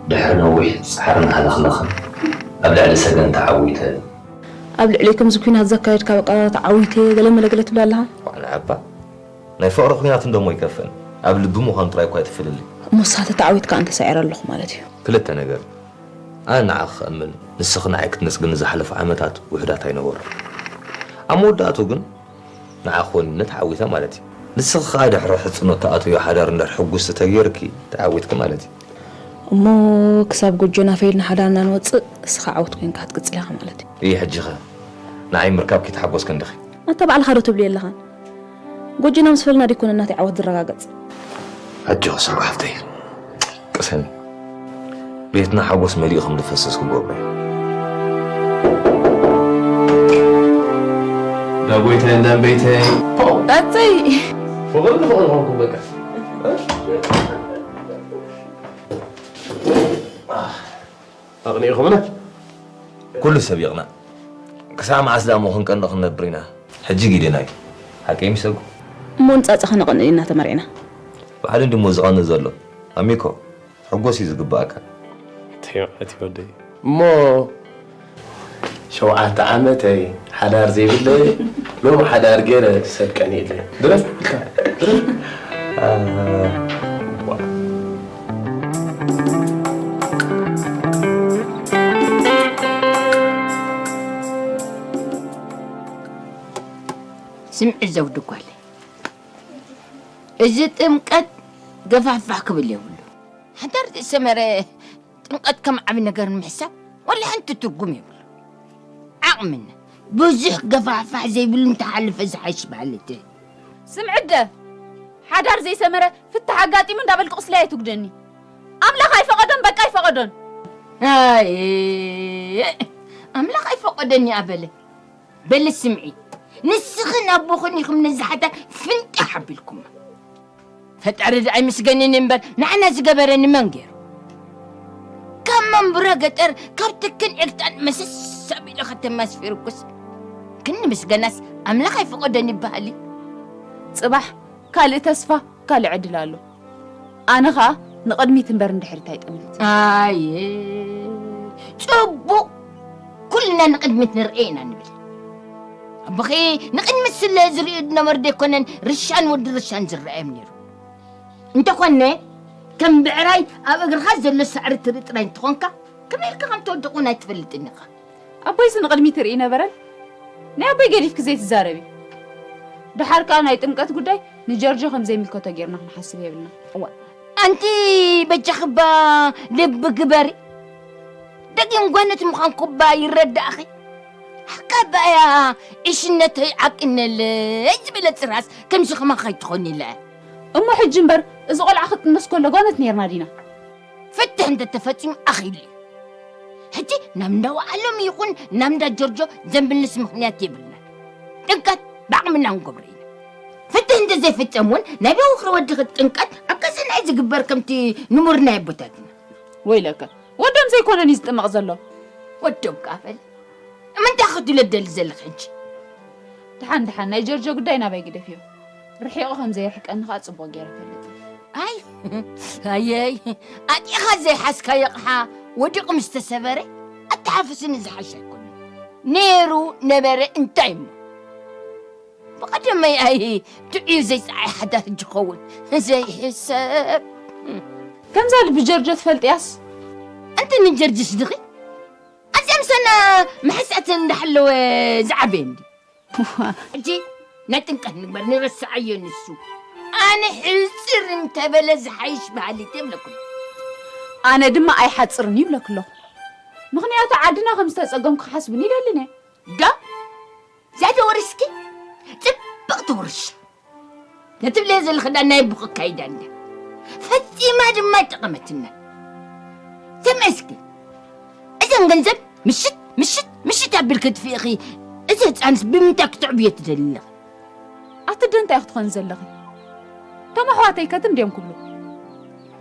ድሕሪ ነዊሕ ጻዕርን ሃለኽለኽን ኣብ ልዕሊ ሰገን ተዓዊተ። ኣብ ልዕለይ ከምዚ ኲናት ዘካየድካ በቃ ተዓዊተ ገለ መለ ገለ ትብል ኣለኻ። ዋላ ኣባ፣ ናይ ፍቕሪ ኲናት እንደሞ ይከፍእን ኣብ ልቢ ምዃኑ ጥራይ እኳ እዩ እቲ ፍልልይ። እሞ ንስኻ ተተዓዊትካ ኣነ ተሳዒረ ኣለኹ ማለት እዩ። ክልተ ነገር። ኣነ ንዓኺ ክእምን፣ ንስኺ ንዓይ ክትነጽግኒ ዝሓለፉ ዓመታት ውሑዳት ኣይነበሩን። ኣብ መወዳእትኡ ግን ንዓኺ ወኒነ ተዓዊተ ማለት እዩ። ንስኺ ከኣ ድሕሪ ሕጽኖት ትኣትውዮ ሓዳር እንድሕር ሕጉስቲ ተገይርኪ ተዓዊትኪ ማለት እዩ። እሞ ክሳብ ጎጆና ፈይልና ሓዳርና ንወጽእ እስኻ ዓወት ኮይንካ ክትቅጽል ኢኻ ማለት እዩ። እይ ሕጂኸ ንዓይ ምርካብኪ ተሓጎስኪ እንዲኺ? ኣታ ባዕልኻ ዶ ትብልዮ ኣለኻ? ጎጆና ምስ ፈለና ደይኮነ ናተይ ዓወት ዝረጋገጽ። ኣጆኺ ሰብሪ ሓፍተይ፣ ቅሰኒ። ቤትና ሓጎስ መሊኡ ከም ዝፈስስ ክገብሮ እየ። ዳጎይታይ እንዳንበይታይ። ኣተይ! ፍቕሪ ንፍቕሪ ኾንኩም በቃ። ኣቕኒእኹምና? ኩሉ ሰብ ይቕናእ። ክሳብ መዓስ ደኣ እሞ ክንቀንእ ክንነብር ኢና? ሕጂ ግዴና እዩ። ሓቀይ ሚሰጉ? እሞ ንጻጻ ከነቕንእ ኢና ተመሪዕና። ባዕሉ እንድሞ ዝቐንእ ዘሎ። ኣሚኮ፣ ሕጎስ እዩ ዝግባኣካ። እንታይ ማለት እዩ ወደይ? እሞ ሸውዓተ ዓመተይ ሓዳር ዘይብለይ፣ ሎም ሓዳር ገይረ ሰብ ቀኒእለይ። ድረፍ ኢልካ፣ ድረፍ። አ፣ ዋ። ስምዒ ዘውዲ ጓለይ፣ እዚ ጥምቀት ገፋፋሕ ክብል የብሉ። ሓዳር ዘይሰመረ ጥምቀት ከም ዓቢ ነገር ንምሕሳብ ወላ ሓንቲ ትርጉም የብሉ። ዓቕምና ብዙሕ ገፋፋሕ ዘይብሉ እንተሓልፈ ዝሓይሽ በሃሊት እየ። ስምዕደ፣ ሓዳር ዘይሰመረ ፍታሕ ኣጋጢሙ እንዳበልኪ ቁስለይ ኣይትጉደኒ። ኣምላኽ ኣይፈቐዶን፣ በቃ ኣይፈቐዶን። ኣይ፣ ኣምላኽ ኣይፈቐዶን እያ በለ። በሊ ስምዒ፣ ንስኽን ኣቦኽን ኢኹም ነዚ ሓዳር ፍንጢሕ ኣቢልኩማ። ፈጣሪ ደኣ ኣይምስገንን እምበር፣ ንዓና ዝገበረ ንመን ገይሩ? ካብ መንቡረ ገጠር፣ ካብ ትክን ዒግታን መሰስ ኣቢሉ ከተማ ኣስፊሩኩስ፣ ክንዲ ምስገናስ ኣምላኽ ኣይፈቐዶን ይበሃል እዩ። ጽባሕ ካልእ ተስፋ፣ ካልእ ዕድል ኣሎ። ኣነ ኸኣ ንቕድሚት እምበር ንድሕሪት ኣይጠምት። ኣየ፣ ጽቡቕ። ኩልና ንቕድሚት ንርኤ ኢና ንብል። ኣቦኺ ንቕድሚት ስለ ዝርእዩ ዝነበሩ ደይኮነን ርሻን ወዲ ርሻን ዝረኣዮም ነይሩ። እንተኾነ፣ ከም ብዕራይ ኣብ እግርኻ ዘሎ ሳዕሪ ትርኢ ጥራይ እንተኾንካ፣ ከመይ ኢልካ ከም ትወድቕ እውን ኣይትፈልጥን ኢኻ። ኣቦይስ ንቕድሚት ይርኢ ነበረን? ናይ ኣቦይ ገዲፍኪ ዘይትዛረቢ። ደሓር ከኣ ናይ ጥምቀት ጉዳይ ንጀርጆ ከም ዘይምልከቶ ጌርና ክንሓስብ የብልና። እዋ፣ ኣንቲ በጃኺ እባ ልቢ ግበሪ። ደጊም ጓነት ምዃንኩ እባ ይረዳእኺ። ሓቃ እባ እያ ዕሽነተይ ዓቅነለይ ዝበለት ጽራስ ከምዚ ከማኺ ከይትኾኒ ኢለ። እሞ ሕጂ እምበር እዚ ቆልዓ ክጥነስ ከሎ ጓነት ኔርና ዲና? ፍትሕ እንተተፈጺሙ ኣኺሉ እዩ። ሕጂ ናብ እንዳ ወዓሎም ይኹን ናብ እንዳ ጆርጆ ዘምልስ ምኽንያት የብልናን። ጥምቀት ብዓቕምና ክንገብሮ ኢና። ፍትሕ እንተዘይፍጸም እውን ናይ በውኽሪ ወድኺ ጥምቀት ኣብ ገዛና እዩ ዝግበር ከምቲ ንሙር ናይ ኣቦታትና። ወይለከ፣ ወዶም ዘይኮነን እዩ ዝጥመቕ ዘሎ። ወዶም ከኣ በል። ንምንታይ ክትብሎ ትደሊ ዘለኺ ሕጂ? ደሓን ደሓን፣ ናይ ጆርጆ ጉዳይ ናባይ ግደፍዮ። ርሒቑ ከም ዘይርሕቀኒ ኸኣ ጽቡቕ ገይረ እፈልጥ። ኣይ፣ ኣየይ፣ ኣጢኻ ዘይሓዝካዮ ኣቕሓ ወዲቑ ምስ ተሰበረ፣ ኣተሓፍስኒ ዝሓሸ ኣይኮነን። ነይሩ ነበረ እንታይ እሞ? ብቐደመይ ኣይ፣ ጥዑይ ዘይጸዓይ ሓዳር ዝኸውን ዘይሕሰብ። ከምዛ ልቢ ጀርጆ ትፈልጥያስ? ኣንቲ ንጀርጅስ ድኺ? ኣብዚኣ ምሳና መሕሰእቲ እንዳሓለወ ዝዓበየ እንዲ። ሕጂ ናይ ጥምቀት ንግበር፣ ንረስዓዮ ንሱ። ኣነ ሕጽር እንተበለ ዝሓይሽ በሃሊት እየ ይብለኩም። ኣነ ድማ ኣይሓጽርን እዩ ይብለኪ ኣለኹ። ምኽንያቱ ዓድና ከም ዝተጸገምኩ ክሓስብን ይደልን እየ። ዶ? ዝያዳ ወሪስኪ? ጽብቕቲ ውርሻ። ነቲ ትብልዮ ዘለኺ ዳ ናይ ኣቦኺ ኣካይዳ እንዳ። ፈጺማ ድማ ኣይጠቐመትናን። ተመስገን። እዘን ገንዘብ ምሽት፣ ምሽት፣ ምሽት ኣቢልኪ ትፍኢኺ። እዚ ህጻንስ ብምንታይ ክተዕብዮ ትደሊ ኣለኺ? ኣቲ ዶ እንታይ ክትኾኒ ዘለኺ? እቶም ኣሕዋተይ ከ ትም ድዮም ክብሉ?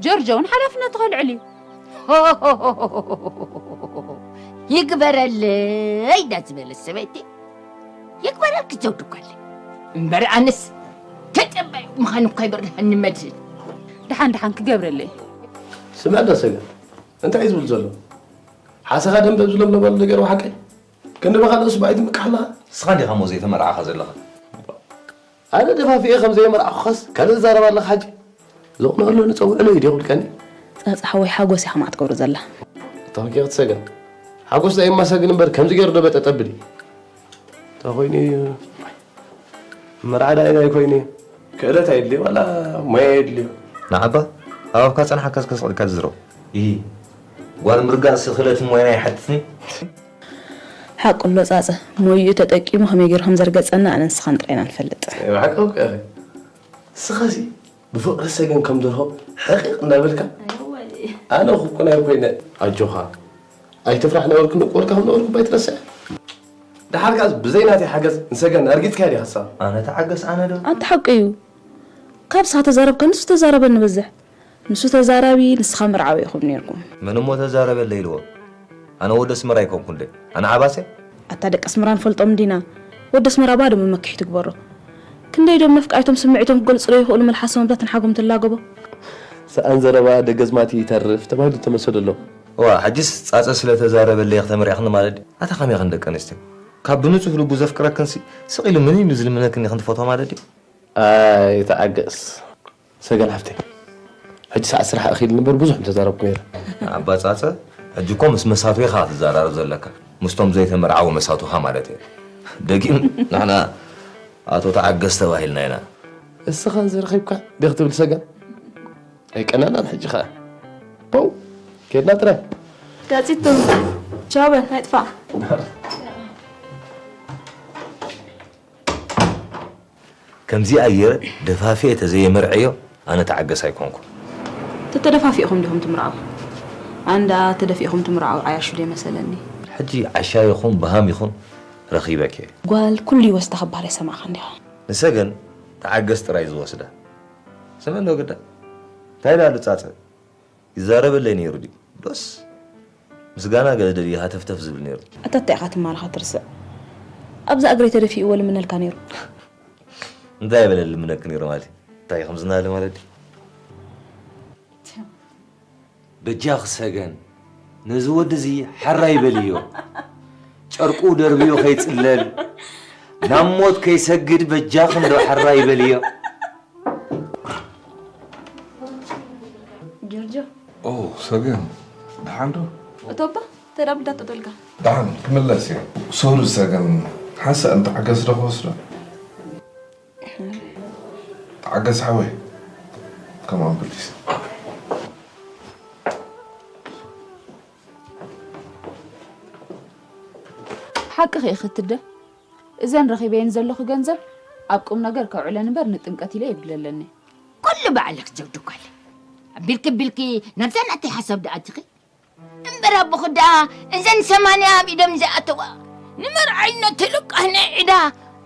ጆርጆ እውን ሓላፍነቱ ከልዕል እዩ። ይግበረለይ ዳ ዝበለት ሰበይቲ ይግበረልኪ ዘውዲ ጓለይ። እምበር ኣነስ ተጸባዩ ምዃን እኳ ይበርሃኒ መድህን። ደሓን ደሓን ክገብረለይ። ስምዕ ዶ ሰገን? እንታይ እዩ ዝብል ዘሎ? ሓሰኻ ደንበብ ዝለምለመሉ ነገር ሓቀይ? ክንዲ ብኻልእ ስብኣይ ትምካሕ ኣለኻ? ንስኻ እንዲኻ እሞ ዘይተመርዓኻ ዘለኻ። ኣነ ደፋፊኤ ከም ዘየመርዓኹኻስ ካልእ ትዛረብ ኣለኻ ሕጂ? ዘቕንኦ ኣሎ ንጸውዕሎ እዩ ድዮ ክብልካኒ? ጸጸ ሓወይ ሓጎስ ኢኻ ማዕት ትገብሮ ዘላ። ተኸኪ ክትሰገን። ሓጎስ ዳኣ የማሰግን እምበር ከምዚ ገይሩ ዶ በጠጠ ብሊ? እንታይ ኮይኑ እዩ? መርዓ ዳኣ ናይ ኮይኑ እዩ። ክእለት ኣየድልዮ ዋላ ሞያ የድልዮ። ንዓባ ኣባብካ ጸንሓካ እስከ ስቕ ኢልካ ዝዝረብ። ኢ ጓል ምርጋእሲ ክእለትን ሞያን ኣይሓትትን እዩ። ሓቁ ኣሎ ጻጸ፣ ሞይኡ ተጠቂሙ ከመይ ገይሩ ከም ዘርገጸና ኣነ ንስኻን ጥራይ ኢና ንፈልጥ። ብሓቂ እኮ ኢኺ። ንስኻሲ ብፍቕሪ ሰገን ከም ደርሆ ሕቒቕ እንዳበልካ ኣነ ክኩን ኣይኮይነ። ኣጆኻ ኣይትፍራሕ፣ ነበርኩ ንቁወልካ ከም ነበርኩ ባይትረስዐ። ደሓር ከኣ ብዘይ ናተይ ሓገዝ ንሰገን ኣርጊጽካያ ዲኻ ሳም? ኣነ ተዓገስ ኣነ ዶ? ኣንተ ሓቂ እዩ። ካብ ንስኻ ተዛረብካ ንሱ ተዛረበ ንበዝሕ። ንሱ ተዛራቢ፣ ንስኻ መርዓዊ ኢኹም ኔርኩም። መን እሞ ተዛረበለይ ኢልዎ? ኣነ ወዲ ኣስመራ ኣይኮንኩን ደ? ኣነ ዓባሰ? ኣታ ደቂ ኣስመራ ንፈልጦም እንዲና። ወዲ ኣስመራ ባዶ መመክሒ ትግበሮ። ክንደይ ዶም ነፍቃይቶም ስምዒቶም ክገልጹ ዶ ይኽእሉ መልሓሶም ኣብዛ ትንሓጎም ትላገቦ? ሰኣን ዘረባ ደገዝማቲ ይተርፍ ተባሂሉ ተመሰዶ ኣሎ። እዋ፣ ሕጅስ ጻጸ ስለ ተዛረበለይ ኢኺ ተመርዒኽኒ ማለት ድዩ? ኣታ ከመይ ኢኽን ደቂ ኣንስትዮ? ካብ ብንጹህ ልቡ ዘፍቅረክንሲ ስቕ ኢሉ ምን ኢሉ ዝልምነክን ኢኽን ትፈትዎ ማለት ድዩ? ኣይትዓገስ ሰገን ሓፍተይ። ሕጂ ሰዓት ስራሕ እኺል እምበር ብዙሕ ምተዛረብኩ ነይረ። ኣባ ጻጸ፣ ሕጂ እኮ ምስ መሳቱ ኢኻ ትዘራረብ ዘለካ። ምስቶም ዘይተመርዓዉ መሳቱኻ ማለት እየ። ደጊም ንሕና ኣቶ ተዓገስ ተባሂልና ኢና። እስኻ እንዘ ረኺብካ ዲኽ ትብል ሰገን? ኣይቀናናን ሕጂ ኸኣ። ፖው! ኬድና ጥራይ። ጋጺቱ። ቻው በል፣ ኣይጥፋእ። ከምዚኣ ገይረ ደፋፊኤ ተዘየመርዐዮ ኣነ ተዓገስ ኣይኮንኩን። ተተደፋፊእኹም ዲኹም ትምርዓው? ኣንዳ ተደፊእኹም ትምርዓው ዓያሹ ደይ መሰለኒ። ሕጂ ዓሻ ይኹን በሃም ይኹን ረኺበኪ። ጓል ኩሉ ይወስዳ ክበሃል ኣይሰማዕኻን ዲኻ? ንሰገን ተዓገስ ጥራይ ዝወስዳ። ሰመን ዶ ግዳ? እንታይ ኢላ ኣሉ ጻጸ? ይዛረበለይ ነይሩ ድዩ? ዶስ ምስጋና ገለ ደልዩ ሃተፍተፍ ዝብል ነይሩ። ኣታ እንታይ ኢኻ ትማልኻ ትርስዕ? ኣብዛ እግረይ ተደፊእዎ ልምነልካ ነይሩ። እንታይ በለ ልምነክ ነይሩ ማለት እዩ? እንታይ ከም ዝናለ ማለት ድዩ? በጃኺ ሰገን፣ ነዚ ወዲ እዚ ሓራይ በልዮ። ጨርቁ ደርብዮ ከይጽለል፣ ናብ ሞት ከይሰግድ በጃኺ እንዶ ሓራይ በልዮ። ጆርጆ። ኦ፣ ሰገን፣ ደሓን ዶ? እቶባ፣ ተዳብ እንዳጠጠልካ። ደሓን፣ ክምለስ እየ። ሶሪ ሰገን፣ ሓንሳእ ንተዓገስ ዶ ክወስዶ? ተዓገስ ሓወይ። ከማን ፕሊስ። ሓቅኺ ኢኺ ትደ። እዘን ረኺበየን ዘለኹ ገንዘብ ኣብ ቁም ነገር ከውዕለን እምበር ንጥምቀት ኢለ የብለለኒ። ኩሉ ባዕልኺ ዘውዲ ጓል። ኣቢልኪ ኣቢልኪ ናብዛ ናተይ ሓሳብ ደኣ ኣቲኺ። እምበር ኣቦኺ ደኣ እዘን ሰማንያ ኣብ ኢዶም ዝኣተዋ ንመርዓይነቱ ልቃህ ናይ ዕዳ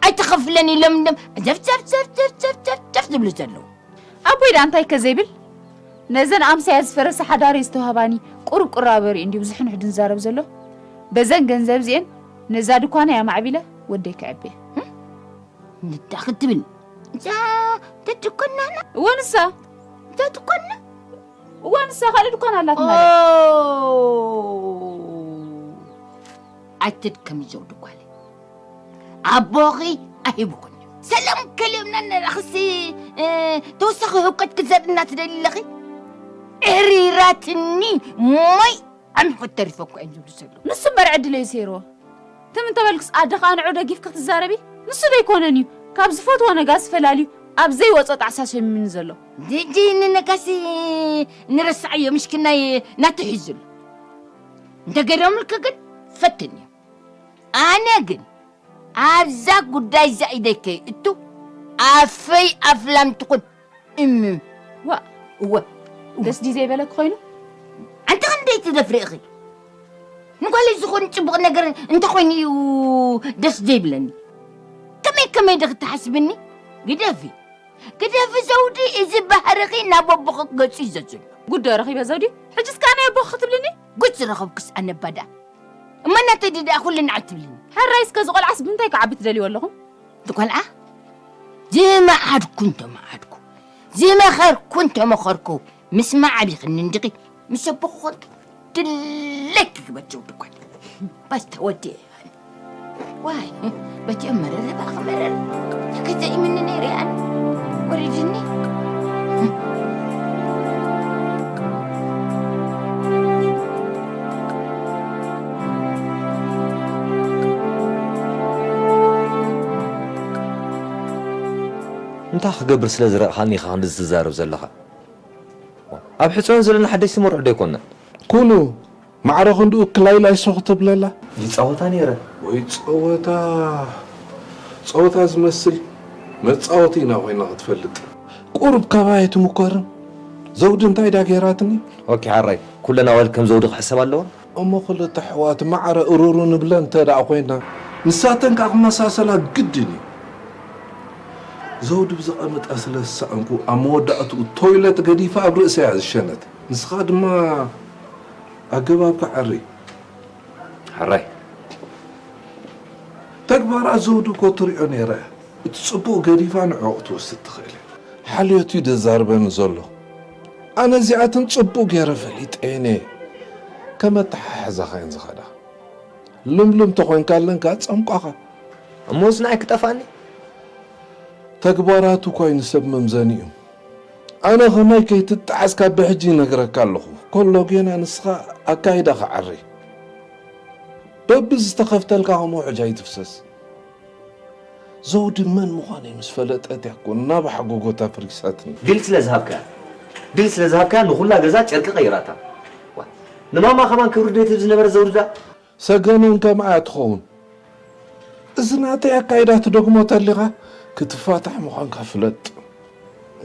ኣይትኸፍለን ኢሎም ደም ዘፍ ዘፍ ዘፍ ዘፍ ዘፍ ዘፍ ዘፍ ዝብሉ ዘለዉ። ኣቦይ ደኣ እንታይ ከ ዘይብል? ነዘን ኣምሳያ ዝፈረሰ ሓዳረይ ዝተዋህባኒ ቁሩብ ቁራበሪ እንድዩ ብዙሕን ውሕድን ዝዛረብ ዘሎ። በዘን ገንዘብ እዚኤን ነዛ ድኳነይ ኣማዕቢለ ወደይ ከዕብየ። ንዳ ክትብል እዛ ተትኮናና እወ ንሳ። እዛ ትኮና እወ ንሳ ካልእ ድኳን ኣላት ማለት። ኦ፣ ኣይትድከሚ ዘውዲ ጓለይ። ኣቦኺ ኣሂቡኽን እዩ። ሰላም ከልዮምና ነራኽሲ፣ እ፣ ተወሳኺ ህውከት ክዘርእና ትደሊ ኣለኺ? ዕሪራትኒ ሞይ ኣንፈት ተሪፈ እኮ እዮም ዝብሉ ዘለዉ። ንሱ እምበር ዕድለይ ሰይርዎ። ትም እንተበልክስ ኣደ ኸኣ ንዑ ደጊፍኪ ክትዛረቢ? ንሱ ዶ ኣይኮነን እዩ ካብ ዝፈትዎ ነጋሲ ፈላልዩ ኣብ ዘይወጾ ጣዕሳ ሸሚሙኒ ዘሎ። ሕጂ ንነጋሲ ንረስዓዮ፣ ምሽክናይ ናቱ ሒዙ ኣሎ። እንተ ገይሮምልኪ ግን ፈትን እዩ። ኣነ ግን ኣብዛ ጉዳይ እዛ ኢደይ ከይእቱ ኣፈይ ኣፍላም ትኹን። እም። ዋእ። እወ። ደስ ድዩ ዘይበለኪ ኮይኑ? ኣንቲ ክንደይ ትደፍሪ ኢኺ? ንጓለይ ዝኾን ጽቡቕ ነገር እንተኾይኑ እዩ ደስ ዘይብለኒ። ከመይ ከመይ ዶ ክትሓስብኒ? ግደፊ። ግደፊ ዘውዲ፣ እዚ ባህርኺ ናብ ኣቦኺ ክገጹ እዩ ዘዝሎ። ጉድ ዶ ረኺበ ዘውዲ? ሕጅስ ከኣ ናይ ኣቦኺ ክትብልኒ? ጉድ ዝረኸብኩስ ኣነ ባዳ። እማ ናተይ ድኣ ኩሉ ንዓል ትብልኒ። ሕራይ እስከ እዚ ቆልዓስ ብምንታይ ክዓቢ ትደልይዎ ኣለኹም? እቲ ቆልዓ ዝመዓድኩ እንተመዓድኩ፣ ዝመኸርኩ እንተመኸርኩ፣ ምስማዕ ኣቢኽኒ እንዲኺ ምስ ኣቦኹ ኾንኩ። ድለይ ክግበር ጀውዲ እኳ። በስተ ወዲ። ዋይ፣ በቲ መረረ ባኽ መረር። ተከዘኢምኒ ነይረ ኣነ። ወሪድኒ። እንታይ ክገብር ስለ ዝረእኻኒ ኢኻ ክንድዚ ትዛረብ ዘለኻ? ኣብ ሕጽዮን ዘለና ሓደሽቲ መርዑ ዶ ኣይኮንና? ኩሉ ማዕረ ክንድኡ ክላይላይ ሱኽ ትብለላ? ይጻወታ ነይረ። ወይ ጸወታ፣ ጸወታ ዝመስል መጻወቲ ኢና ኮይና ክትፈልጥ። ቁሩብ ካባይ ኣይትምኮርን? ዘውዲ እንታይ ድያ ገይራትኒ? ኦኬ፣ ሓራይ። ኩለን ኣዋልድ ከም ዘውዲ ክሕሰብ ኣለወን? እሞ ክልተ ኣሕዋት ማዕረ እሩሩ ንብለን እንተ ደኣ ኮይና፣ ንሳተን ከኣ ክመሳሰላ ግድን እዩ። ዘውዲ ብዝቐመጣ ስለ ዝሰኣንኩ፣ ኣብ መወዳእትኡ ቶይለት ገዲፋ ኣብ ርእሰይ እያ ዝሸነት። ንስኻ ድማ ኣገባብካ ዓሪ። ሕራይ። ተግባራ ዘውዲ እኮ ትሪኦ ነይራ እያ። እቲ ጽቡቕ ገዲፋ ንዕኡ ክትወስድ ትኽእል እያ። ሓልዮት እዩ ዘዛርበኒ ዘሎ። ኣነ እዚኣተን ጽቡቕ ገይረ ፈሊጠየን እየ። ከም ኣተሓሕዛኻ እየን ዝኸዳ። ልምሉም ተኾይንካለን ከኣ ጸምቋኻ። እሞስ ንዓይ ክጠፍኣኒ? ተግባራቱ እኳ እዩ ንሰብ መምዘኒ እዩ። ኣነ ከማይ ከይትጠዓስ ካብ ብሕጂ ይነግረካ ኣለኹ። ከሎ ጌና ንስኻ ኣካይዳኻ ዓሪ። በብዝተኸፍተልካ ከም ውሕጅ ኣይትፍሰስ። ዘውዲ መን ምዃነይ ምስ ፈለጠት እያ እኮ ናብ ሓጎጎታ ፍሪሳትኒ። ድል ስለ ዝሃብካያ፣ ድል ስለ ዝሃብካያ ንኹላ ገዛ ጨርቂ ቀይራታ። ዋ፣ ንማማ ከማን ክብሪ ዶ ትህብ ዝነበረ ዘውዲ ደኣ? ሰገን እውን ከምኣ እያ ትኸውን። እዚ ናተይ ኣካይዳ ትደግሞ ተሊኻ ክትፋታሕ ምዃንካ ፍለጥ።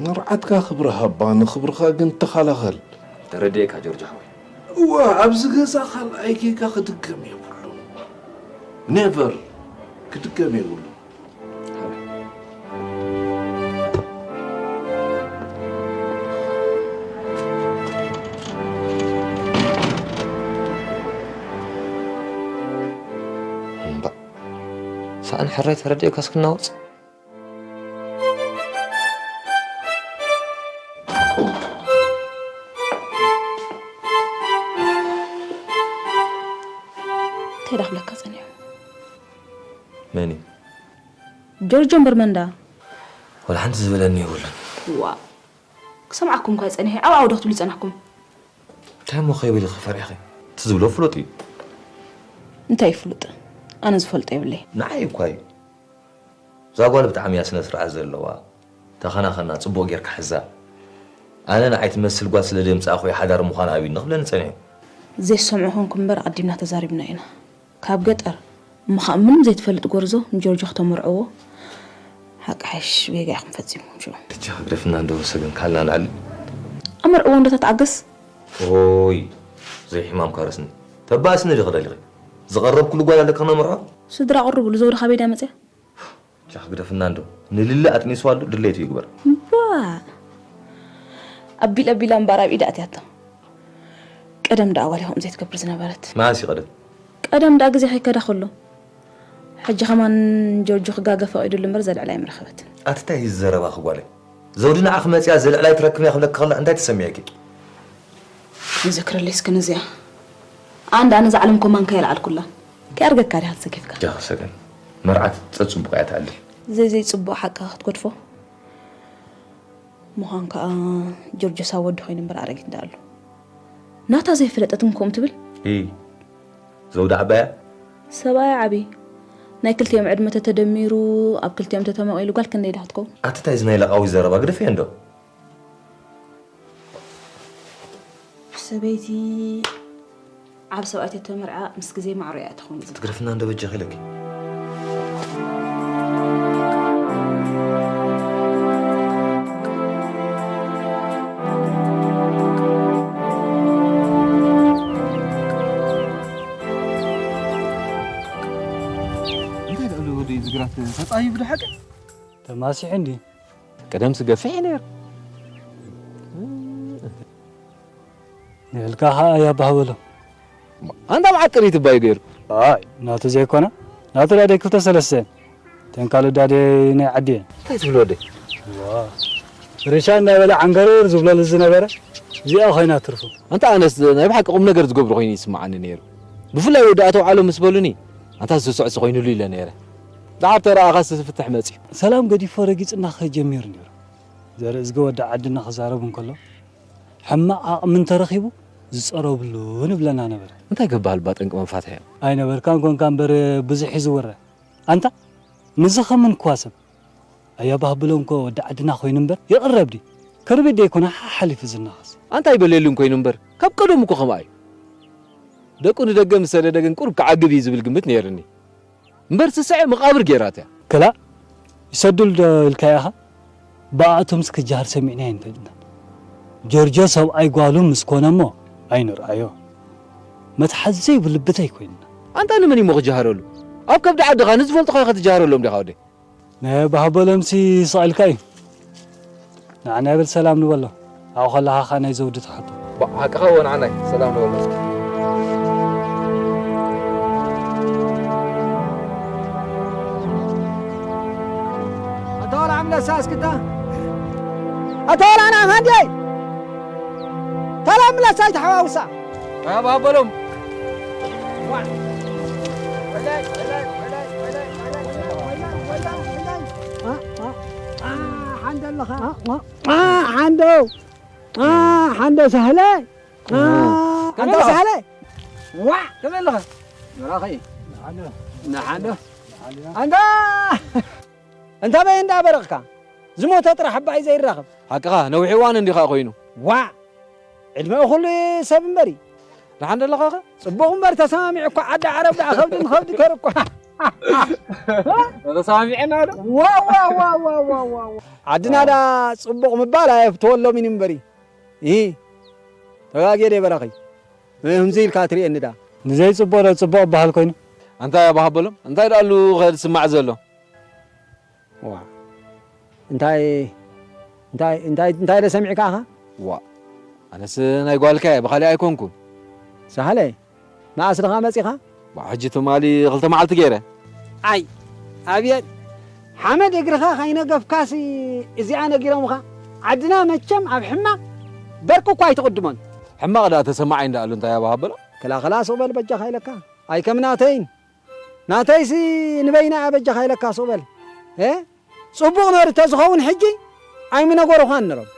ንርዓትካ ክብሪ ሃባ፣ ንኽብርኻ ግን ተኸላኸል። ተረዲኤካ ጆርጆ ሓወይ። እወ፣ ኣብዚ ገዛ ካልኣይ ጌጋ ክድገም የብሉን። ኔቨር ክድገም የብሉን። እምባ፣ ሰኣን ሕራይ ተረዲኡካስ ክናወጽ? እንታይ ደኣ ክብለካ ጸኒሑ? መን እዩ? ጆርጆ እምበር መን ደኣ? ወላ ሓንቲ ዝበለኒ የብሉን። ዋ፣ ክሰምዓኩም እኳ ጸኒሐ፣ ዓው ዓው ዶ ክትብሉ ጸናሕኩም? እንታይ እሞ ከይብል ኢኺ ፈሪሕኺ? እቲ ዝብሎ ፍሉጥ እዩ። እንታይ እዩ ፍሉጥ? ኣነ ዝፈልጦ የብለይ። ንዓይ እኳ እዩ። እዛ ጓል ብጣዕሚ እያ ስነ ስርዓት ዘለዋ። ተኸናኸና፣ ጽቡቕ ጌርካ ሕዛ። ኣነ ንዓይ ትመስል ጓል ስለ ዘምጻእኹ እየ ሓዳር ምዃን ኣብዩኒ ክብለኒ ጸኒሑ። ዘይሰምዑ ኮንኩም እምበር ኣቐዲምና ተዛሪብና ኢና። ካብ ገጠር እሞ ኸኣ ምንም ዘይትፈልጥ ጎርዞ ንጆርጆ ክተመርዕዎ ሓቂ ሓይሽ ጌጋ ኢኹም ፈጺምኩም ሽዑ። ብቻ ግደፍና እንዶ ሰገን ካልና ንዓሊ። ኣመርዕዎ እንዶ ተተዓገስ። ኦይ፣ ዘይሕማምካ ረስኒ። ተባእስኒ ዲኺ ደሊኺ? ዝቐረብኩሉ ጓል ኣለኪ ክነምርዖ? ስድራ ቅርቡሉ ዘውዲ ካበይ ድያ መጽያ? ቻ፣ ግደፍና እንዶ። ንልሊ ኣጥኒስዋ ኣሎ፣ ድሌቱ ይግበር። ባ! ኣቢል ኣቢላ እምበኣር ኣብ ኢዳ ኣትያቶ። ቀደም ደኣ ጓል ከምኡ ዘይትገብር ዝነበረት። መዓስ እዩ ቀደም? ቀደም ደኣ ግዜ ከይከዳ ከሎ። ሕጂ ከማን ጆርጆ ክጋገ ፈቒዱሉ እምበር ዘልዕላ ኣይምረኸበትን። ኣቲ እንታይ እዩ እዚ ዘረባኺ ጓለይ? ዘውዲ ንዓኺ መጺኣ ዘልዕላ ኣይትረክብን እያ ክብለኪ ከሎ እንታይ ተሰሚዕኪ? ይዘክረለይ እስከ ነዚኣ። ኣንዳ ኣነ እዛ ዓለም ኮማን ከየልዓልኩላ። ከይኣርገካ ዲኻ ተሰኪፍካ? ጃኺ ሰገን፣ መርዓት ጸጽቡቕ እያ ትኣሊ። ዘይ ዘይ ጽቡቕ ሓቅኻ ክትገድፎ። ምዃን ከኣ ጆርጆ ሳብ ወዲ ኮይኑ እምበር ኣረጊት እንዳ ኣሎ። ናታ ዘይፈለጠት ግን ከምኡ ትብል? እይ፣ ዘውዲ ዓባያ? ሰብኣያ ዓቢ። ናይ ክልቲኦም ዕድመ ተተደሚሩ፣ ኣብ ክልቲኦም ተተመቒሉ ጓል ክንደይ ዳ ክትከውን? ኣቲ እንታይ እዚ ናይ ለቓዊ ዘረባ ግደፍዮ እንዶ? ሰበይቲ ዓብ ሰብኣይ ተተመርዓ ምስ ግዜ ማዕሮ እያ ትኸውን። ትግረፍና እንዶ በጃኺ ኢለኪ። እንታይ ደኣ ወደይ ዝግራት ተጻሂቡ ዶ ሓቂ? ተማሲሑ እንዲ። ቀደምሲ ገፊሕ እዩ ነይሩ። ንህልካ ኸኣ እያ ባህ በሎ። ኣንታ መዓት ጥሪት እባ እዩ ገይሩ። ኣይ፣ ናቱ ዘይኮነ፣ ናቱ ደኣ ደይ ክልተ ሰለስተ እየን። እተን ካልኦት ደኣ ደይ ናይ ዓዲ እየን። እንታይ ትብል ወደይ? ዋ። ሕርሻ እናበለ ዓንገረር ዝብለሉ ዝነበረ እዚኣ ኮይና ትርፉ። ኣንታ ኣነስ ናይ ብሓቂ ቁም ነገር ዝገብሩ ኮይኑ ይስምዓኒ ነይሩ። ብፍላይ ወዲ ኣቶ ውዓሎ ምስ በሉኒ፣ ኣንታ ዝስዕሲ ኮይኑሉ ኢለ ነይረ። ደሓር ተረኣኻስ ዝፍትሕ መጺኡ። ሰላም ገዲፎ ረጊጽና ክኸይድ ጀሚሩ ነይሩ። ዘርእዝጊ ወዲ ዓድና ክዛረብ እንከሎ፣ ሕማቕ ዓቕሚ እንተረኺቡ ዝጸረብሉ ንብለና ነበረ። እንታይ ገባሃል እባ ጠንቂ መፋትሒ እያ? ኣይነበርካን ኮንካ እምበር ብዙሕ እዩ ዝውረ። ኣንታ፣ ምስዚ ከምን እኳ ሰብ ኣያ ባህብሎም እኮ ወዲ ዓድና ኮይኑ እምበር ይቕረብ ድዩ? ከርቢት ደይኮነ ሓሓሊፉ ዝናኸስ። ኣንታ ኣይበልየሉን ኮይኑ እምበር ካብ ቀደሙ እኮ ከምኣ እዩ። ደቁ ንደገ ምስ ሰደደ ግን ቁሩብ ክዓግብ እዩ ዝብል ግምት ነይርኒ። እምበር ስስዐ መቓብር ገይራትያ። ክላእ ይሰዱሉ ዶ ኢልካዮ ኢኻ? ብኣእቶምስ ክጀሃር ሰሚዕናዮ ኣይንፈልጥን። ጆርጆ ሰብኣይ ጓሉ ምስ ኮነ እሞ ኣይንርኣዮ። መትሓዚ ዘይብሉ ብተይ ኮይንና። ኣንታ ንመን እሞ ክጀሃረሉ? ኣብ ከብዲ ዓድኻ ንዝፈልጡኻ ኢኻ ትጀሃረሎም ዲኻ ወደይ? ናይ ባህበሎምሲ ስቕ ኢልካ እዩ። ንዓና ይብል ሰላም ንበሎ። ኣብኡ ከለኻ ኸኣ ናይ ዘውዲ ትሓቶ። ባ-፣ ሓቅኻ እወ ንዓናይ ሰላም ንበሎ እስኪ። ኣታ ወላ ዓምለሳ እስክታ። ኣታ ወላ ና ሃንደይ። ታላ ምለሳ ይተሓዋውሳ። ኣባ በሎም። ዋ። ወላይ፣ ወላይ፣ ወላይ፣ ወላይ፣ ወላይ፣ ወላይ፣ ወላይ፣ ወላይ። አ፣ አ፣ አ፣ ሓንደ ኣለኻ። አ፣ አ፣ አ፣ ሓንዶ። አ፣ ሓንዶ ሳህለ። አ፣ ከመይ ኣንታ ኣለኻ? ሳህለ። ዋ። ከመይ ኣለኻ? በራኺ። ንሓንዶ። ኣንታ። እንታይ በይ እንዳበረኽካ? ዝሞተ ጥራሕ እባ እዩ ዘይራኸብ። ሓቅኻ፣ ነዊሕ እዋን እንዲኻ ኮይኑ። ዋእ! ዕድመኡ ኩሉ ሰብ እምበሪ። ደሓን ደለኻኸ? ጽቡቕ እምበር ተሰማሚዑ እኮ ዓዲ ዓረብ ደኣ ከብዲ ንኸብዲ ከር እኮ። ተሰማሚዕና ዶ? ዋው፣ ዋው፣ ዋው። ዓድና ደኣ ጽቡቕ ምባል ኣየፍትወሎምን እምበሪ። ይሂ፣ ተጋግየ ደይ በራኺ? ህምዚ ኢልካ ትርእየኒ ደኣ። ንዘይጽቡቕ ዶ ጽቡቕ እበሃል ኮይኑ? ኣንታ ኣባ ሃበሎም፣ እንታይ ደኣሉ ከ ዝስማዕ ዘሎ? ዋ። እንታይ፣ እንታይ፣ እንታይ፣ እንታይ ዶ ሰሚዕካ ኢኻ? ዋ። ኣነስ ናይ ጓልካ እየ፣ ብኻልእ ኣይኮንኩን። ሳህለይ፣ መኣስ ድኻ መጺኻ? ዋ፣ ሕጂ ትማሊ ክልተ መዓልቲ ገይረ። ኣይ፣ ኣብየት፣ ሓመድ እግርኻ ከይነገፍካሲ እዚኣ ነጊሮምኻ? ዓድና መቸም ኣብ ሕማቕ በርቂ እኳ ኣይትቕድሞን። ሕማቕ ደኣ ተሰማዓይ እንዳኣሉ እንታይ ኣባ ሃበሎም? ክላ፣ ክላ፣ ሱቕ በል በጃኻ ኢለካ። ኣይ ከም ናተይን። ናተይሲ ንበይና ኣበጃኻ ኢለካ ሱቕ በል። እ? ጽቡቕ ነሩ ተዝኸውን ሕጂ ኣይምነገሩኻን ነሮም።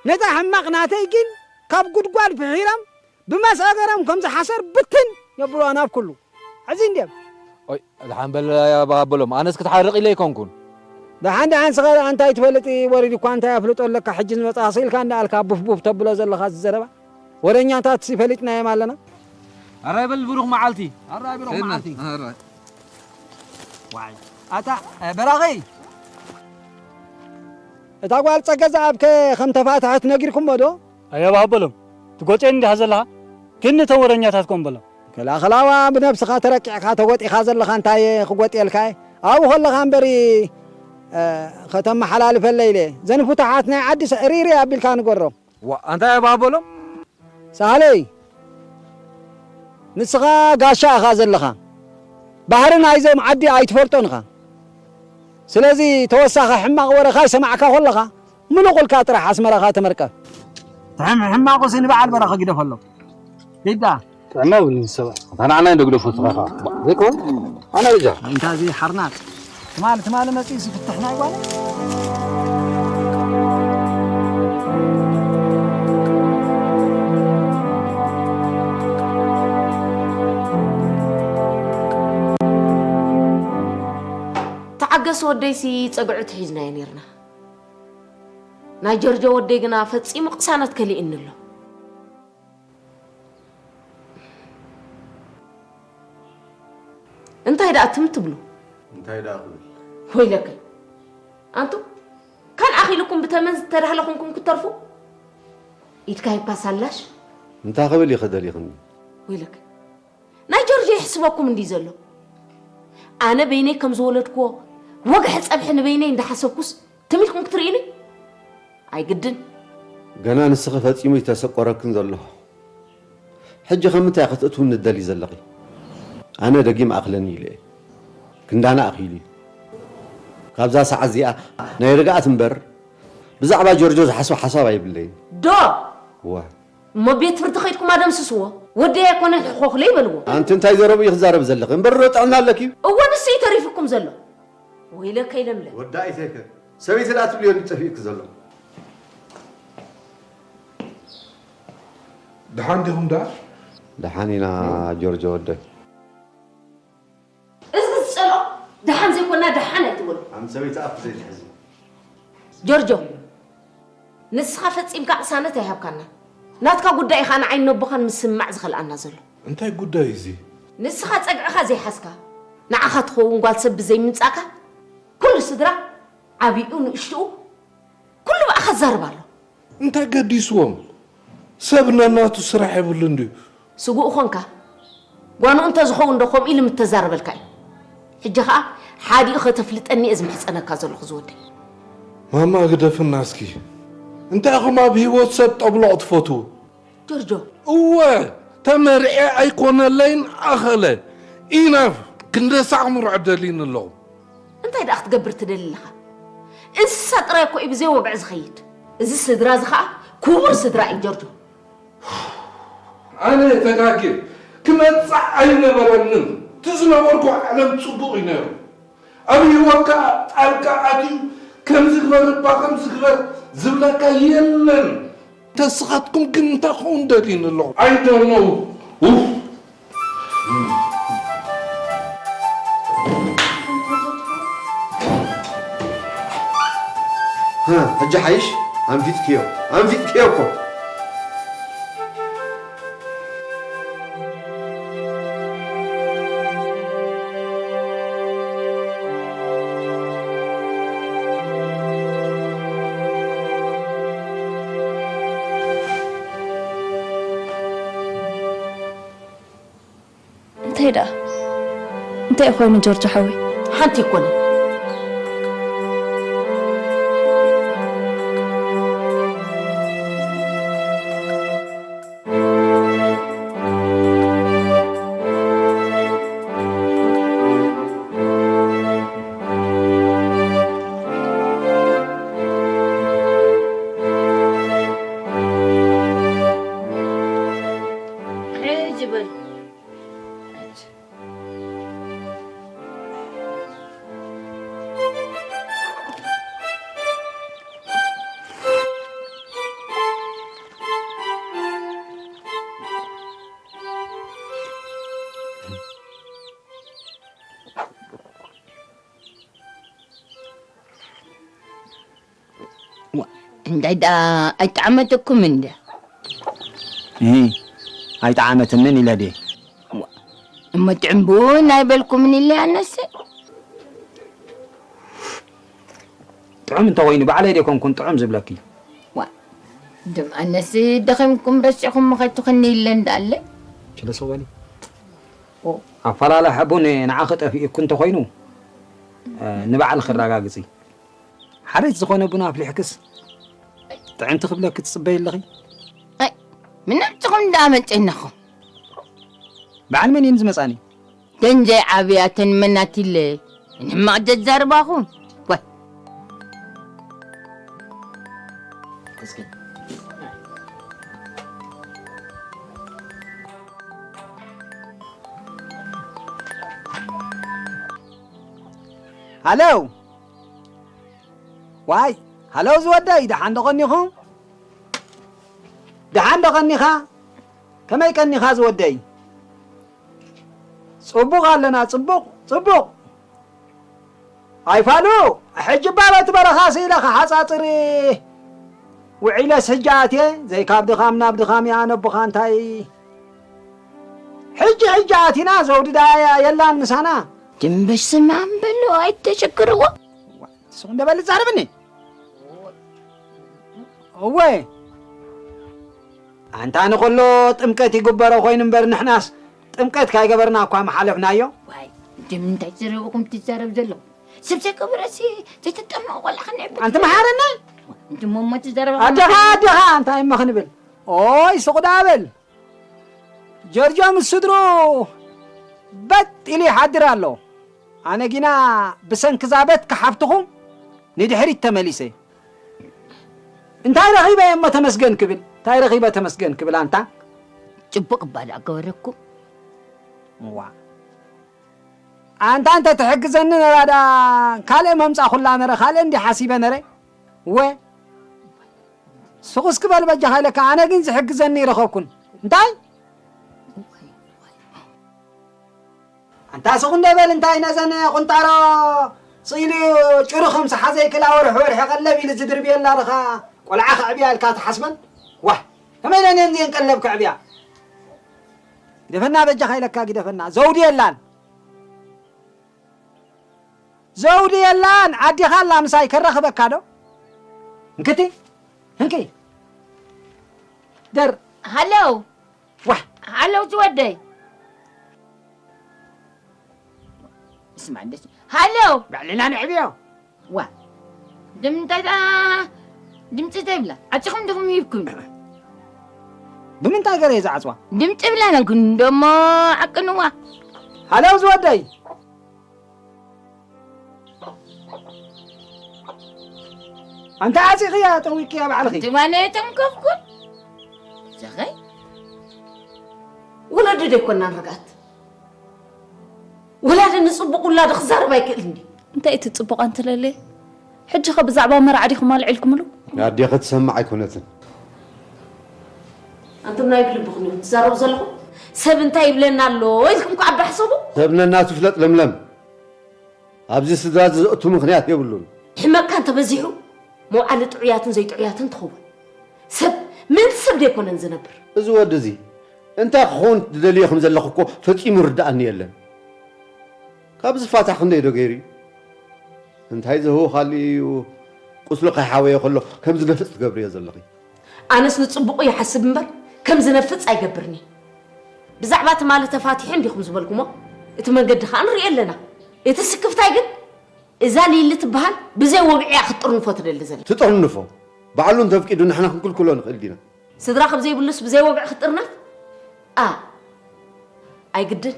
ነታ ሕማቕ ናተይ ግን ካብ ጉድጓድ ፍሒሮም ብመስኣገሮም ከምዚ ሓሰር ብትን የብሉዋ ናብ ኩሉ። ሕዚ እንድዮም። ኦይ፣ ደሓን በል ኣባ በሎም። ኣነስ ክትሓርቕ ኢለ ኣይኮንኩን። ደሓን፣ ደሓን፣ ስኻ እንታይ ትፈልጥ ወሪድ እኳ እንታይ ኣፍልጦ ኣለካ ሕጂ ዝመጽኣ ስኢልካ እንዳኣልካ ቡፍ ቡፍ ተብሎ ዘለኻ ዝዘረባ። ወረኛታት ሲ ፈሊጥናዮም ኣለና። ኣራይ በል ብሩኽ መዓልቲ። ኣራይ ብሩኽ ሄድና። መዓልቲ። ኣራይ። ዋይ። ኣታ፣ እ፣ በራኺ። እታ ጓል ጸገ ዝኣብ ከ ከም ተፋትሐት ነጊርኩሞ ዶ? ኣያ ባሃበሎም፣ ትጎጤን እንዲኻ ዘለኻ? ግን ነቶም ወረኛታት ኮን በሎም። ከላኸላዋ ብነብስኻ ተረቂዕካ ተጎጢኻ ዘለኻ እንታይ ክጎጥየልካ እየ? ኣብኡ ከለኻ እምበሪ፣ እ፣ ከተመሓላልፈለይ ኢለ። ዘን ፍቱሓት ናይ ዓዲ ሰ-፣ ሪሪ ኣቢልካ ንገሮም። ዋ፣ ኣንታይ ኣያ ባሃበሎም? ሳህለይ፣ ንስኻ ጋሻ ኢኻ ዘለኻ። ባህሪ ናይዞም ዓዲ ኣይትፈልጦን ኢኻ። ስለዚ ተወሳኺ ሕማቕ ወረ ካይሰማዕካ ከለኻ፣ ምሉቕ ኢልካ ጥራሕ ኣስመራኻ ተመርቀ። ሕም-፣ ሕማቑሲ ንበዓል በረኸ ግደፈሎም። ሂዳ። ጥዕና ይብልኒ ሰብኣይ። ኣታ ንዓና እንዶ ግደፎ ንስኻ ኸኣ። ዘይከውን? ኣነ ርጃ። እንታይ እዚ ሓርናጽ? ትማሊ፣ ትማሊ መጺኡ ዝፍትሕ ናይ ጓል? ተዓገስ ወደይሲ ጸግዑ ትሒዝናዮ ኔርና። ናይ ጀርጆ ወደይ ግና ፈጺሙ ቅሳነት ከሊእኒ ኣሎ። እንታይ ደኣ ትም ትብሉ? እንታይ ደኣ ክብል? ወይለከይ። ኣንቱም፣ ካልእ ኣኺሉኩም ብተመን ዝተዳህለኹምኩም ክትተርፉ? ኢድካ ይባስ ኣላሽ? እንታይ ክብል ኢኺ ደሊኽኒ? ወይለከይ። ናይ ጆርጆ ይሕስበኩም እንዲዩ ዘሎ። ኣነ በይነይ ከም ዝወለድክዎ፣ ወግሐ ጸብሒ ንበይነይ እንዳሓሰብኩስ፣ ትም ኢልኩም ክትርእዩኒ? ኣይግድን። ገና ንስኺ ፈጺሙ ይተሰቆረክን ዘሎ። ሕጂ ከም ምንታይ ክትእትውኒ ትደልዪ ዘለኺ? ኣነ ደጊም ኣኽለኒ ኢለ እየ። ክንዳና ኣኺሉ እዩ። ካብዛ ሰዓት እዚኣ ናይ ርግኣት እምበር፣ ብዛዕባ ጆርጆ ዝሓስቦ ሓሳብ ኣይብለይን። ዶ ዋ እሞ ቤት ፍርዲ ከይድኩም ኣደምስስዎ። ወደይ ኣይኮነን ሕኾኽለይ በልዎ። ኣንቲ እንታይ ዘረብኡ እዩ ክዛረብ ዘለኺ? እምበር ዶ ጥዕና ኣለኪ? እወ ንሱ እዩ ተሪፉኩም ዘሎ። ወይለከ ይለምለም። ወዳ ኣይተይከ ሰበይቲ ደኣ ትብልዮ እንዲ ጠፊእኪ ዘሎ። ደሓን ዲኹም ደኣ? ደሓን ኢና ጆርጆ ወደይ። እዚ ዝጸልኦ ደሓን ዘይኮና ደሓን ኣይትበሉ። ኣንቲ ሰበይቲ ኣፍ ዘይትሕዚ። ጆርጆ ንስኻ ፈጺምካ ቅሳነት ኣይሃብካና። ናትካ ጉዳይ ኢኻ ንዓይ ነቦኻን ምስምማዕ ዝኸልኣና ዘሎ። እንታይ ጉዳይ እዚ? ንስኻ ጸግዕኻ ዘይሓዝካ ንዓኻ ትኸውን ጓል ሰብ ብዘይምምጻእካ ኩሉ ስድራ ዓቢኡ ንእሽትኡ ኩሉ ብኣኻ ዝዛረብ ኣሎ። እንታይ ገዲስዎም? ሰብ ነናቱ ስራሕ የብሉን ድዩ? ስጉእ ኾንካ ጓንኡ እንተዝኸውን ዶ ከምኡ ኢሉ ምተዛረበልካ እዩ። ሕጂ ኸኣ ሓዲኡ ኸተፍልጠኒ እየ ዝምሕጸነካ ዘለኹ ዝወደይ። ማማ ግደፍና እስኪ። እንታይ ኢኹም ኣብ ህይወት ሰብ ጠብሎቕ ትፈትዉ? ጆርጆ። እወ ተመርዔ ኣይኮነለይን ኣኸለ። ኢናፍ ክንደሳ ኣምርዖ ደልዩኒ ኣለኹ። እንታይ ደኣ ክትገብር ትደሊ ኣለኻ? እንስሳ ጥራይ እኮ እዩ ብዘይ ወግዒ ዝኸይድ። እዚ ስድራ እዚ ኸኣ ክቡር ስድራ እዩ ጆርጆ። ኣነ ተጋግየ ክመጽእ ኣይነበረንን። እቲ ዝነበርኩ ዓለም ጽቡቕ እዩ ነይሩ። ኣብ ህይወትካ ጣልቃ ኣትዩ ከምዚ ግበር እባ ከምዚ ግበር ዝብለካ የለን። ተስኻትኩም ግን እንታይ ክኸውን ደልዩኒ ኣለኹ? I don't know. ኡፍ። ሕጂ ሓይሽ ኣንፊጥክዮ ኣንፊጥክዮ እኮ እንታይ ደኣ እንታይ ኮይኑ ጆርጆ ሓወይ ሓንቲ ኣይኮነ እንታይ ደኣ ኣይጠዓመተኩምን ድያ? እሂ ኣይጠዓመትንን ኢለ ድየ? እሞ ጥዑም ቡን ኣይበልኩምን ኢለ ኣነሰ። ጥዑም እንተኾይኑ ባዕለይ ደይኮንኩን ጥዑም ዝብለኪ? ዋ ድም ኣነስ ደኺምኩም ረሲዕኹም መኸድትኽኒ ኢለ እንዳኣለ። ችለሶ በሊ። ኣፈላላሒ ቡን ንዓኺ ጠፊኡኪ እንተኾይኑ ንባዕልኺ ኣረጋግፂ። ሓረጭ ዝኾነ ቡን ኣፍሊሕክስ ጥዕምቲ ክብለኪ ትጽበዪ ኣለኺ? ኣይ ምን ኣምጽኹም ደኣ መጺእናኹም? በዓል መን እየን ዝመጻኒ? ተን ዘይዓብያ ተን መናቲለ ንሕማቕ ዘዛርባኹም ዋይ ሃለው ዋይ ሃለው ዝወደይ ደሓን ዶ ቀኒኹም? ደሓን ዶ ቀኒኻ? ከመይ ቀኒኻ ዝወደይ? ጽቡቕ ኣለና ጽቡቕ ጽቡቕ። ኣይፋሉ ሕጂ እባ በቲ በረኻ ስኢለ ክሓጻጽር ውዒለስ ሕጂ ኣትየ ዘይካብ ድኻም ናብ ድኻም እየ ኣነ ኣቦኻ እንታይ ሕጂ ሕጂ ኣቲና ዘውዲ ደኣ የላን ምሳና። ድንበሽ ስማም በሎ ኣይተሸግርዎ። ስቕ እንደ በል ዛረብኒ። እወ ኣንታ ንኸሎ ጥምቀት ይግበሮ ኮይኑ እምበር ንሕናስ ጥምቀት ካይገበርና እኳ ምሓለፍናዮ። ዋይ ድም እንታይ ዝረብኹም ትዛረብ ዘሎ ሰብ ዘይገበረሲ ዘይተጠመቐ ቆልዓ ክንዕብ ኣንቲ መሓረና እንድሞ እሞ ትዛረብ ኣደኻ ኣደኻ እንታይ እሞ ክንብል ኦይ ስቕ ደኣ በል ጀርጆ ምስ ስድሩ በጥ ኢሉ ይሓድር ኣሎ። ኣነ ጊና ብሰንኪ እዛ በትኪ ሓፍትኹም ንድሕሪት ተመሊሰ። እንታይ ረኺበ እሞ ተመስገን ክብል? እንታይ ረኺበ ተመስገን ክብል ኣንታ? ጽቡቕ እባ ደኣ ገበረኩም። እዋ። ኣንታ እንተ ትሕግዘኒ ነራ ደኣ ካልእ መምጻኹላ ነረ፣ ካልእ እንዲ ሓሲበ ነረ። ወ-፣ ስኹስ ክበል በጃኻ ኢለካ፣ ኣነ ግን ዝሕግዘኒ ይረኸብኩን። እንታይ? ኣንታ ስኹ እንደ በል እንታይ ነዘን ቁንጣሮ ስኢሉ ጭሩ ከም ሰሓዘይ ክላ ወርሒ ወርሒ ቀለብ ኢሉ ዝድርብየላ ድኻ ቆልዓ ከዕብያ ኢልካ ትሓስበን? ዋህ! ከመይ ኢለን እየን እዚአን ቀለብ ከዕብያ? ግደፈና በጃኻ ኢለካ ግደፈና። ዘውዲ የላን። ዘውዲ የላን። ኣዴኻ ኣላ ምሳይ ከራኽበካ ዶ? እንክቲ? እንኪ? ደር-፣ ሃለው። ዋህ! ሃለው ዝወደይ። ስማዕ እንደስ። ሃለው። ባዕልና ንዕብዮ። ዋ። ድምንታይ ደኣ ድምጺ ዘይብላ። ዓጺኹም ዲኹም ሂብኩም? ብምንታይ ገረ እየ ዝዓጽዋ? ድምጺ ብላ ነልኩ እንደሞ ዓቅንዋ። ሃለው ዝወደይ። ኣንታ ዓጺኽያ ጠዊቅያ ባዕልኺ። ትማሊ ኣይተንከፍኩን። ዘኸይ? ወለዲ ዶ ኣይኮናን ርግኣት? ወላዲ ንጽቡቕ ውላዱ ክዛረብ ኣይክእልን ድዩ? እንታይ እቲ ጽቡቕ ኣንትለለ? ሕጂ ኸ ብዛዕባ መርዓ ዲኹም ኣልዒልኩምሉ? ኣዴኺ ትሰምዕ ኣይኮነትን። ኣንቱም ናይ ብልብኹም ኢኹም ትዛረቡ ዘለኹም። ሰብ እንታይ ይብለና ኣሎ ኢልኩም ከኣ ኣባሕሰቡ። ሰብ ነናቱ ይፍለጥ ለምለም። ኣብዚ ስድራ እዚ ዘእቱ ምኽንያት የብሉን። ሕመካ እንተበዚሑ መውዓሊ ጥዑያትን ዘይጥዑያትን ትኸውን። ሰብ ምእንቲ ሰብ ደይኮነን ዝነብር። እዚ ወዲ እዚ እንታይ ክኸውን ትደልዮ ከም ዘለኹ እኮ ፈጺሙ ይርድኣኒ የለን። ካብ ዝፋታ ክንደይ ዶ ገይሩ እዩ? እንታይ ዘህውኻሉ እዩ? ቁስሉ ከይሓወየ ከሎ ከም ዝነፍጽ ትገብርዮ ዘለኺ። ኣነስ ንጽቡቑ ይሓስብ እምበር ከም ዝነፍጽ ኣይገብርኒ። ብዛዕባ ትማሊ ተፋቲሑ እንዲኹም ዝበልኩሞ እቲ መንገዲ ኸኣ ንሪኦ ኣለና። እቲ ስክፍታይ ግን እዛ ሊሊ ትበሃል ብዘይ ወግዒ እያ ክትጥርንፎ ትደሊ ዘላ። ትጥርንፎ? ባዕሉ እንተፍቂዱ ንሕና ክንክልክሎ ንኽእል ዲና? ስድራ ከም ዘይብሉስ ብዘይ ወግዒ ክትጥርነፍ? ኣ፣ ኣይግድን።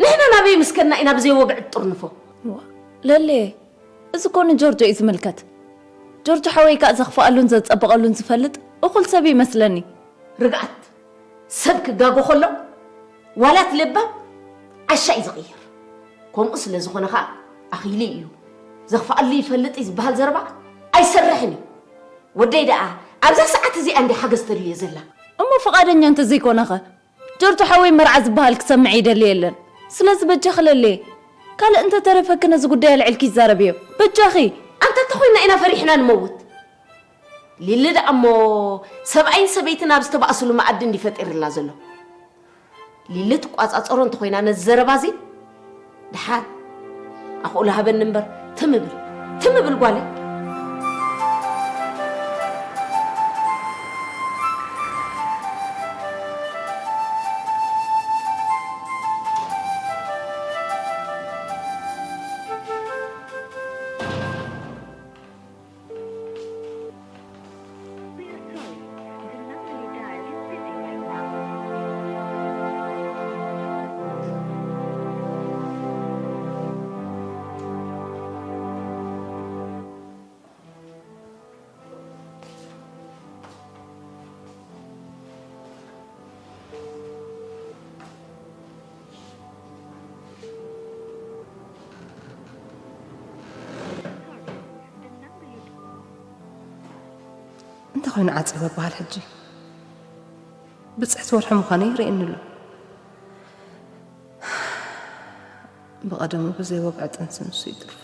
ንሕና ናበይ ምስከድና ኢና ብዘይ ወግዒ ትጥርንፎ? ዋ፣ ለሌ፣ እዚ እኮ ንጆርጆ እዩ ዝምልከት። ጆርጆ ሓወይ ከኣ ዘኽፍኣሉን ዘጸብቐሉን ዝፈልጥ እኹል ሰብ ይመስለኒ። ርግኣት፣ ሰብ ክጋጎ ከሎ ዋላ እቲ ለባም ዓሻ እዩ ዝቕይር። ከምኡ ስለ ዝኾነ ኸኣ ኣኺሉ እዩ። ዘኽፍኣሉ ይፈልጥ እዩ ዝበሃል ዘረባ ኣይሰርሕን እዩ። ወደይ ደኣ ኣብዛ ሰዓት እዚኣ እንዲ ሓገዝ ተድልዮ ዘላ። እሞ ፍቓደኛ እንተዘይኮነኸ? ጆርጆ ሓወይ መርዓ ዝበሃል ክሰምዕ ይደሊ የለን። ስለዚ በጃኺ ለሌ፣ ካልእ እንተተረፈኪ ነዚ ጉዳይ ኣልዒልኪ ይዛረብዮ። በጃኺ። ኣንታ እንተኾይና ኢና ፈሪሕና ንመውት። ሊሊ ደኣ እሞ ሰብኣይን ሰበይትን ኣብ ዝተባእስሉ መኣዲ እንዲ ፈጢርላ ዘሎ። ሊሊ ትቋጻጸሮ እንተኾይና ነዚ ዘረባ እዚ፣ ደሓር ኣኽእሎ ሃበኒ እምበር፣ ትም እብል፣ ትም እብል ጓለይ። We are sorry. The number you dialed is busy right now. እንታይ ኮይኑ ዓጸበ በሃል ሕጂ? ብጽሕቲ ወርሒ ምዃኑ ይርእየኒ ኣሎ። ብቐደሙ ብዘይ ወግዒ ጥንሲ ንሱ ይትርፉ።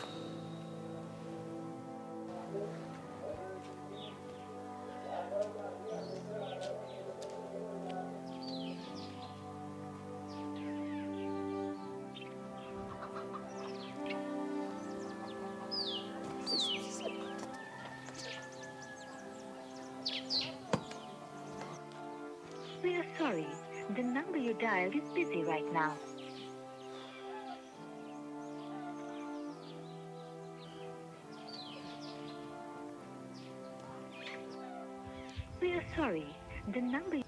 We are sorry. The number you dialed is busy right now. We are sorry. The number.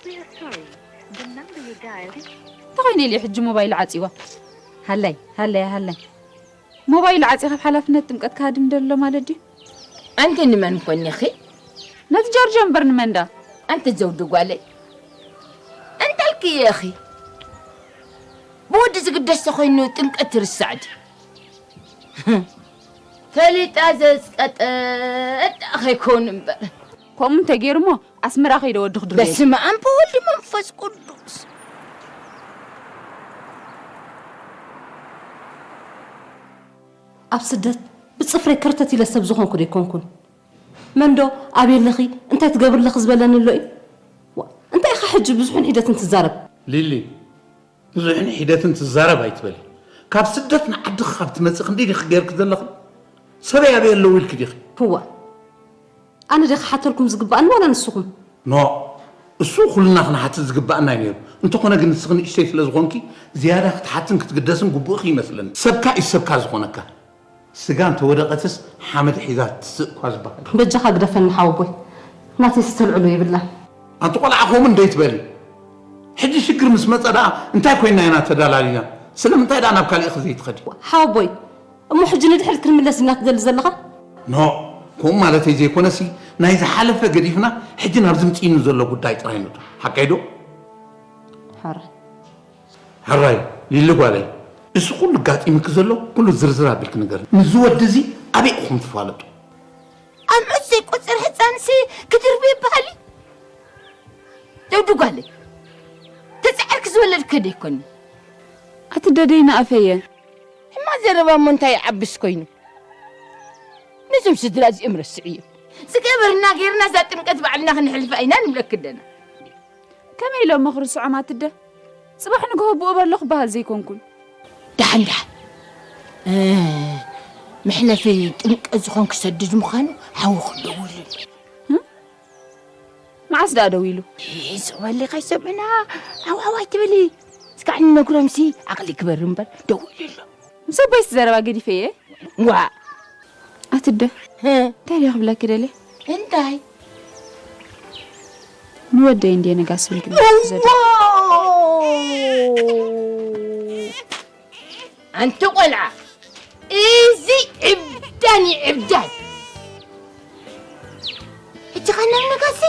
We are sorry. The number you dialed is. እንታይ ኮይኑ ኢሉ ሕጂ ሞባይሉ ዓጺዋ? ሃላይ፣ ሃላይ፣ ሃላይ። ሞባይሉ ዓፂኻ ኣብ ሓላፍነት ጥምቀት ክሃድም ደሎ ማለት ድዩ? ኣንቲ ንመን ኮን ኢኺ? ነቲ ጆርጆ እምበር ንመንዳ? ኣንቲ ዘውዲ ጓለይ፣ እንታልክዮ ኢኺ? ብወዲ ዝግደስ ተኾይኑ ጥምቀት ትርሳዕ ድዩ? ፈሊጣ ዘጽቀጠት ደኣ ከይከውን እምበር። ከምኡ እንተገይሩ እሞ ኣስመራ ከይደ ወዲ ክድርበዮ። በስመ ኣብ ወወልድ መንፈስ ቅዱስ። ኣብ ስደት ብጽፍረይ ከርተት ኢለ ሰብ ዝኾንኩ ዶ ኣይኮንኩን? መንዶ ኣበይ ኣለኺ እንታይ ትገብሪ ኣለኺ ዝበለኒ ኣሎ እዩ። ዋ፣ እንታይ ኢኻ ሕጂ ብዙሕን ሒደትን ትዛረብ? ሊሊ፣ ብዙሕን ሒደትን ትዛረብ ኣይትበሊ። ካብ ስደት ንዓድኺ ካብ ትመጽእ ክንደይ ዲኺ ገይርኪ ዘለኺ? ሰበይ ኣበይ ኣለዉ ኢልኪ ዲኺ? እዋ፣ ኣነ ደ ክሓተልኩም ዝግባኣኒ ዋላ ንስኹም? ኖ፣ እሱ ኩልና ክንሓትት ዝግባኣና እዩ ነይሩ። እንተኾነ ግን ንስኺ ንእሽተይ ስለ ዝኾንኪ ዝያዳ ክትሓትን ክትግደስን ግቡእኺ ይመስለኒ። ሰብካ እዩ ሰብካ ዝኾነካ። ስጋ እንተወደቐትስ ሓመድ ሒዛ ትስእ እኳ ዝበሃል። በጃኻ ግደፈኒ ሓወቦይ፣ ናተይ ዝተልዕሎ የብላን። ኣንቲ ቆልዓ ከምኡ እንዶ ይትበሊ። ሕጂ ሽግር ምስ መጸ ደኣ እንታይ ኮይና ኢና ተዳላሊና? ስለምንታይ ደኣ ናብ ካሊእኺ ዘይትኸዲ? ሓወቦይ፣ እሞ ሕጂ ንድሕሪት ክንምለስ ኢና ትደሊ ዘለኻ? ኖ፣ ከምኡ ማለተይ ዘይኮነሲ፣ ናይ ዝሓለፈ ገዲፍና ሕጂ ናብዚ ምጽኢኑ ዘሎ ጉዳይ ጥራይ ንእቶ። ሓቀይ ዶ? ሕራይ። ሕራይ፣ ሊሊ ጓለይ፣ እዚ ኩሉ ጋጢምኪ ዘሎ ኩሉ ዝርዝር ኣቢልኪ ንገርኒ። ምስዚ ወዲ እዚ ኣበይ ኢኹም ትፋለጡ? ኣብ ዑት ዘይቆጽር ህጻንሲ ክድርቢ ይበሃል እዩ። ዘውዲ ጓለይ፣ ተጻዒርኪ ዝወለድኪ ዶ ኣይኮኒ? ኣቲ ደደይ ንኣፈየ። ሕማቕ ዘረባ እሞ እንታይ ይዓብስ ኮይኑ? ነዞም ስድራ እዚኦም ረስዕዮም። ዝገበርና ጌርና እዛ ጥምቀት ባዕልና ክንሕልፋ ኢና ንብለኪ ኣለና። ከመይ ኢሎሞ ክርስዖም ኣትደ? ጽባሕ ንግሆ ብኡ በሎ ክበሃል ዘይኮንኩን። ደሓን ደሓን። እ፣ መሕለፊ ጥምቀት ዝኾን ክሰድድ ምዃኑ ሓዊ ክደውልሉ። እ? መዓስ ደኣ ደዊሉ? ይስበሊ ከይሰምዕና። ዓው ዓው ኣይትበሊ። እስካዕ ንነግሮምሲ ዓቕሊ ክበር እምበር ደውልሉ። ምስ ኣቦይስ ዘረባ ገዲፈ እየ። ዋ። ኣትደ። ህ። እንታይ ድየ ክብለኪ ደልየ? እንታይ? ንወደይ እንድየ ነጋሲ ኢልክኒ ዘደ-። እዋ! ኣንቲ ቆልዓ፣ እዚ ዕብዳን እዩ ዕብዳን። ሕጂ ኸ ናብ ነጋሲ?